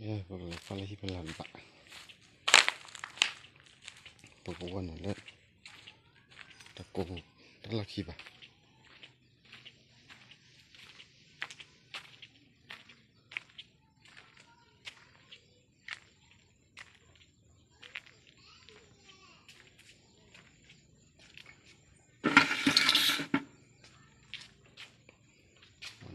ပကလဲၤကွၢ်လၢဟံၣ်ဖီလာ်တဘၣ်, ပကဝီၤန့ၣ်လၢ တၢ်ကိးပူၤ တၢ်လီၢ်ခံဘၣ်. ဝီၤ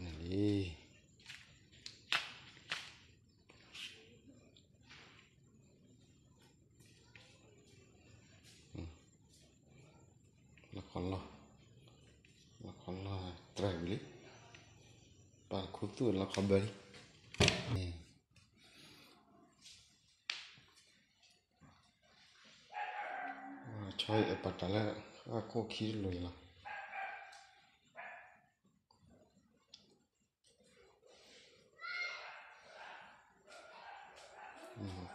န့ၣ်လံ. လီၢ်ခီလီၢ်, လီၢ်ခီလီၢ်တြဲၤဝံၤလံ, ပာ်ခူသူၣ်လီၢ်ခီဘၢလံ. ဆီအပာ်တၢ်လၢ အခိၣ်ခံတလိၤအံၤလီၤ.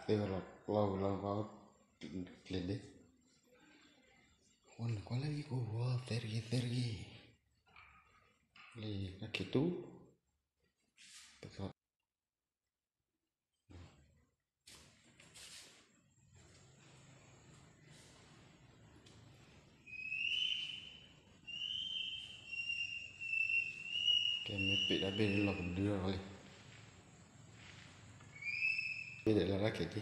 သ့ဝဲလီၤကျီဝံၤလီၤ ပှၤကျဲၤဒ့, ဝီၤန့ၣ်ကွၢ်လၢဟံၣ်ကိးပူၤ သဲတဂ့ၤ သဲတဂ့ၤ, လၢတၢ်ခံးတူၢ် ပသီ ကဲ မ့ၢ်ပ့းတၢ်ဘ့ၣ်လီၤကဒုလီၤလံ, ဘ့ၣ်ဒဲးလၢတၢ်ခံးတံ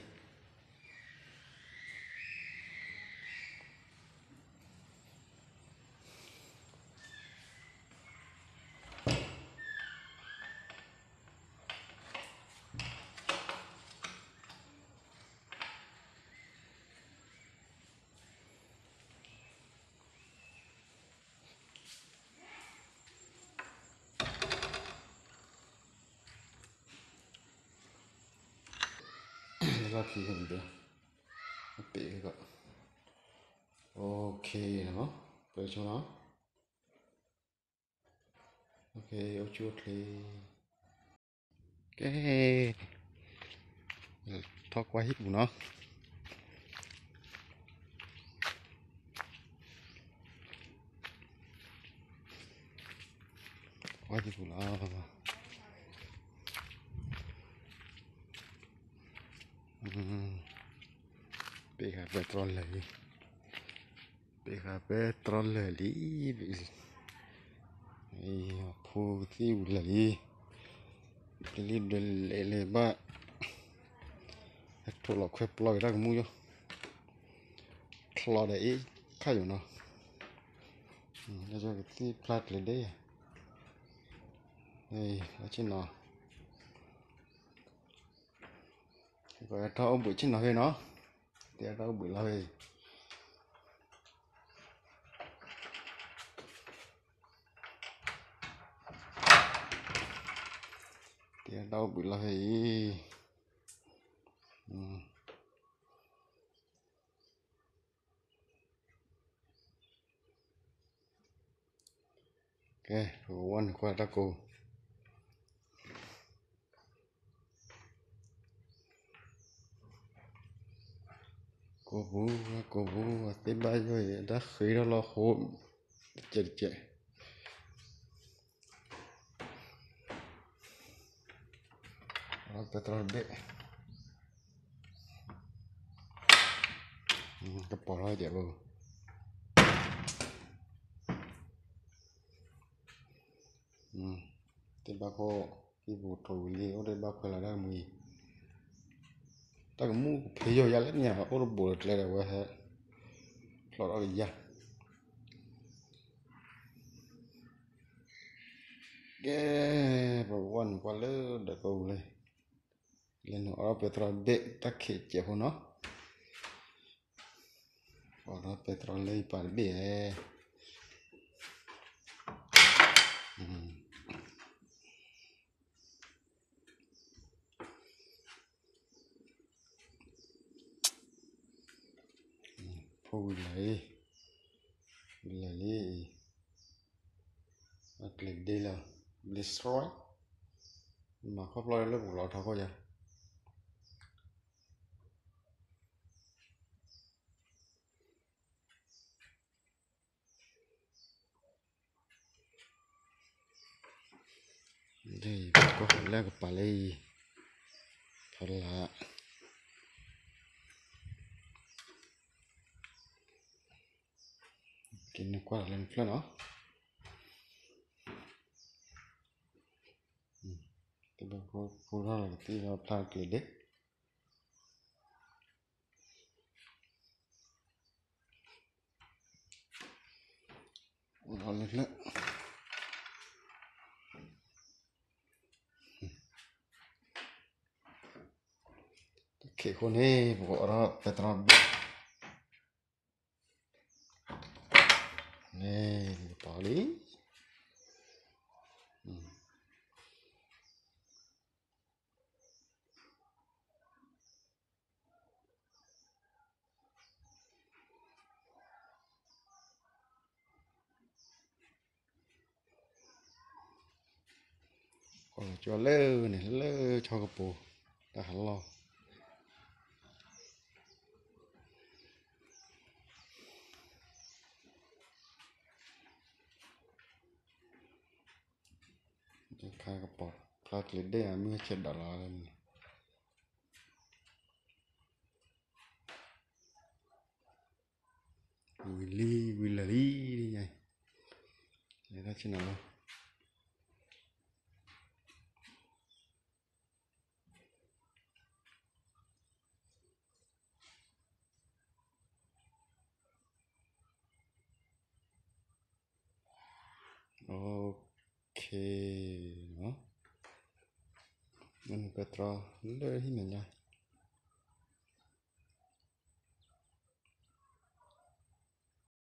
ၢ် လီၢ်ခံန့ၣ် ပ့းကီး, OK နီၤ, ပဆိနီၤ, OK အိၣ်ဆူၣ်အိၣ်ချ့, ကဲ ထီၣ်ကွၢ်ဟံၣ်ပူၤနီၤ. ကွၢ်ဟံၣ်ပူၤလီၤ. ပ့ၢ်ဃာ်ပဲတြီလၢာ်လံ, ပ့ၢ်ဃာ်ပဲတြီလၢာ်လံ, ဖိကသံၣ်ဝံၤလၢာ်လံ, ပျံၤလံဒွဲလဲၤလဲၤဘၣ်, ဟဲထိးလီၤခွဲပျီက့ၤတၢ်ကမူၣ်ယိၣ်, ချီဒီးအ့ၣ်ခါယိာ်နီၤ, ကသံၣ်ဖျါကျဲၤဒ့, လီၤဆ့နီၤ, ကတၢ်အိၣ်ဘှံးဆ့ၣ်နီၤဖဲနီၤ, တၢ်အိၣ်ဘှံးလီၤဖဲအံၤ, တၢ်အိၣ်ဘှံးလီၤဖဲအံၤ, ကဲ ပကဝီၤန့ၣ်ကွၢ်တၢ်ကိး ကိးပူၤ ကိးပူၤ အသ့ၣ်ဘၣ်ယိၣ်အံၤ အတၢ်ဃ့ထီၣ်လီၤဃိ တစဲးတစဲး ပဲတြီတဘ့ၣ် ကပီၤထီၣ်ကဲးဘိ သ့ၣ်ဘၣ်ခိၣ် ဟံၣ်ပူၤထိးဝံၤလံ အိၣ်တ့ၢ်ဘၣ်ခွဲးလီၤတၢ်ကမှံၤ တၢ်ကမူၣ်ကဖ့ယိာ်ယါလၢညါ အိၣ်တဘူးလၢကျဲဒီးဝဲဟဲ ဖျိးထီၣ်ကယါ ကဲ ပကဝီၤနုာ်ကွၢ်လၢဒီးကိးပူၤလံ လဲၤနုာ်အီၣ်ပဲတြီတဘ့ၣ် တၢ်ခံးစဲးဖိနီၤ အီၣ်ဒီးပဲတြီလၢယပာ်တဘ့ၣ်ဧါ ဖိဝံၤလၢာ်လံ ဝံၤလၢာ်လံ အကျဲၤဒ့လီၤ ဘျ့စထြီး မၤခီဖျိလၢပကလီၤထီခိၣ်ယါ ဒ်အံၤ ပကီၢ်လၢကပာ်လၢအံၤ လၢ က့ၤနကွၢ်လၢနဖျၢၣ်နီၤ, တဘၣ်ဖိထီၣ်လီၤကသံၣ်လီၤဖျါက့ၤဒ့ အိၣ်လီၤလၢဖျၢၣ်, တခ့အဃိန့ၣ် ပကအိးထီၣ်ပဲတြီဘ့ၣ်, န့ၣ် ပကပီၤလံ, ကီၢ်လီၤကၠီလၢန့ၣ် လၢဆီကပိၤ တၢ်ဟးလီၢ်, ခါကပီၤဖျါက့ၤဒ့ၣ် မုၢ်ဆဲးဒီးလီၤလၢန့ၣ် ဝံၤလံ ဝံၤလၢာ်လံ, လဲၤတၢ်ဆ့ၣ်နီၤလီၤ. OK နီၤ, မ့ၢ်နပဲတြီလၢဟံၣ်မဲာ်ညါ